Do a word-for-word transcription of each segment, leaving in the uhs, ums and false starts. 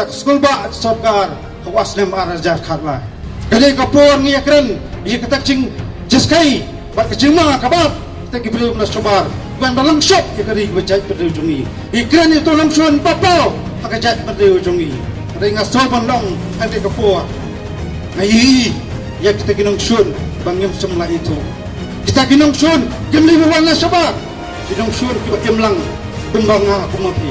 Ka skulbah sorkar ha u snem ar hajar khatlai. Ka dei ka por ngi ïakren ïa kata ka jingjyrkhei bad ka jingma ka bad kita ki briew na shabar ban da long shop ïa ka ri ba jaitbynriew jong ngi. Ngi kren ïa uto u nongshun ba paw ha ka jaitbynriew jong ngi. Ka dei nga sngewbha ban long ha kata ka por. Nga ïohi ïa kita ki nongshun ba ngim shym la ithuh. Kita ki nongshun kim dei ba wan na shabar. Ki nongshun kiba im lang kumba nga kumba phi.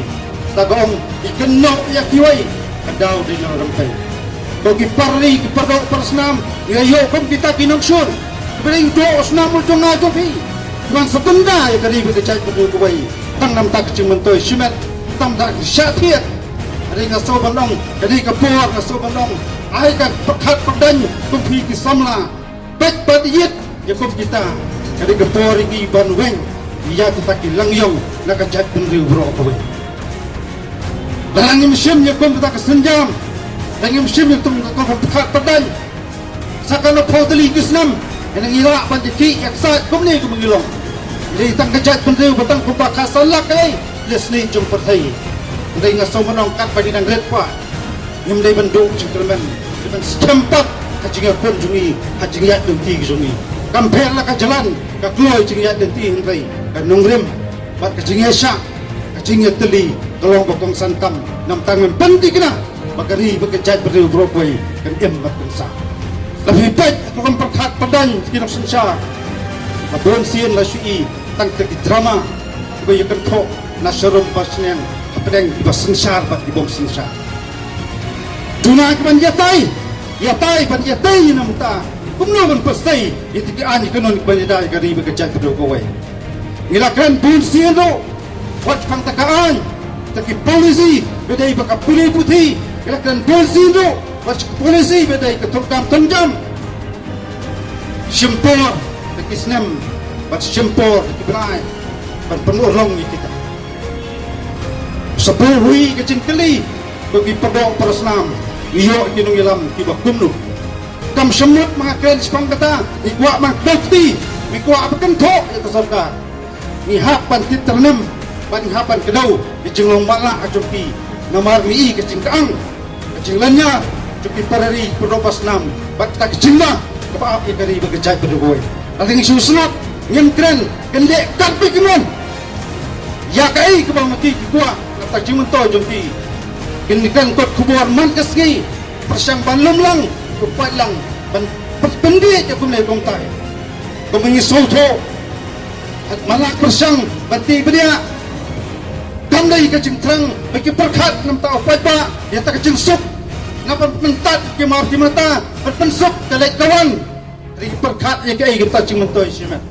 Ta ka ong ki kynnoh ïa kiwei ka daw dei na rympei. Ko ki parri ki pardoh parsnam ïa ïoh kum kita ki nongshun kiba dei doh snam u jong nga jong phi. Ki wan sa tynda ïa ka ri bad ka jaitbynriew kawei. Tang namar ka jingmyntoi shimet, tang namar ka shah thied. Ka dei nga sngewbha ban ong, ka dei ka por nga sngewbha ban ong. Ai ka pyrkhat pyrdain kum phi ki samla. Peit bad ïeit ïa kum kita. Ka dei ka por ïa ngi ban weng ïa kita ki langïong na ka jaitbynriew baroh kawei. Lada ngim shim ïa kum kita ka sienjam, lada ngim shim ïa kum kita ka pyrkhat pyrdain, sa ka la phew tylli ki snem, ïa ngi lah ban ïakhih ïaksaid kumne kumba ngi long. Ïa tang ka jaitbynriew ba tang kumba ka san lak ka ei. Leh sniew jong pyrthei. Hynrei nga sngewbha ban ong katba ngi dang rit pat, ngim dei ban duh jingkyrmen, dei ban skhem pat ha ka jingïakhun jong ngi, ha ka jingïaid lynti jong ngi. Kam pher la ka jlan ka kloi jingïaid lynti hynrei ka nongrim bad ka jingïaishah, ka jingïatylli ka long ba kongsan tam. Namar tang ngim pynthikna ba ka ri bad ka jaitbynriew baroh kawei kan im bad kan sah. La phi peit ka rukom pyrkhat pyrdain ki nongsynshar, la bun sien la shu i tang kita ki drama kiba ïakynthoh na sharum ba shneng hapdeng kiba synshar bad ki bym synshar. Duna ki ban ïatai, ïatai ban ïatai na mynta kumno ban pynstei ïa kita ki aiñ ki kainun kiban ïada ïa ka ri bad ka jaitbynriew kawei. Ngi la kren bun sien ruh wat shaphang ta ka aiñ, ta ki policy ba dei ba ka pule puthi. Ngi la kren bun sien ruh wat sha ka policy ba dei ka thungkam thungjam. Shim por da ki snem bad shim por da ki bnai ban pynurlong ïa kita. Sa poi hui ka jingkylli ba ki pardoh parasnam, ngi ïoh ki nongïalam kiba kumno. Kam shym mut ma nga kren shaphang kata, ngi kwah ban kdew kti, ngi kwah ban kynthoh ïa ka sorkar. Ngi hap ban tip tyrnem bad ngi hap ban kdew ïa ka jinglong matlah ka jong ki. Namar ngi i ka jingkyang, ka jinglynñiar jong ki para ri pardoh parasnam bad kata ka jingma kaba ap ïa ka ri bad ka jaitbynriew kawei. Lada ngi shu sngap ngim kren, kin leh katba kin wan. Ïa kaei kaba ma ki ki kwah na kata ka jingmyntoi jong ki. Kin kren kot khubor man ka sngi pyrshang ban lum lang, ban pait lang, ban pynbieit ïa kumne kumtai. Kumba ngi sngewthuh, man la pyrshang ban tih bniah. Kam dei ka jingthrang ba ki pyrkhat namar u paidbah ïa kata ka jingsuk. Naba mynta ki mar ki mata ban pynsuk ka leit ka wan. Hynrei ki pyrkhat ïa kaei kata ka jingmyntoi shimet.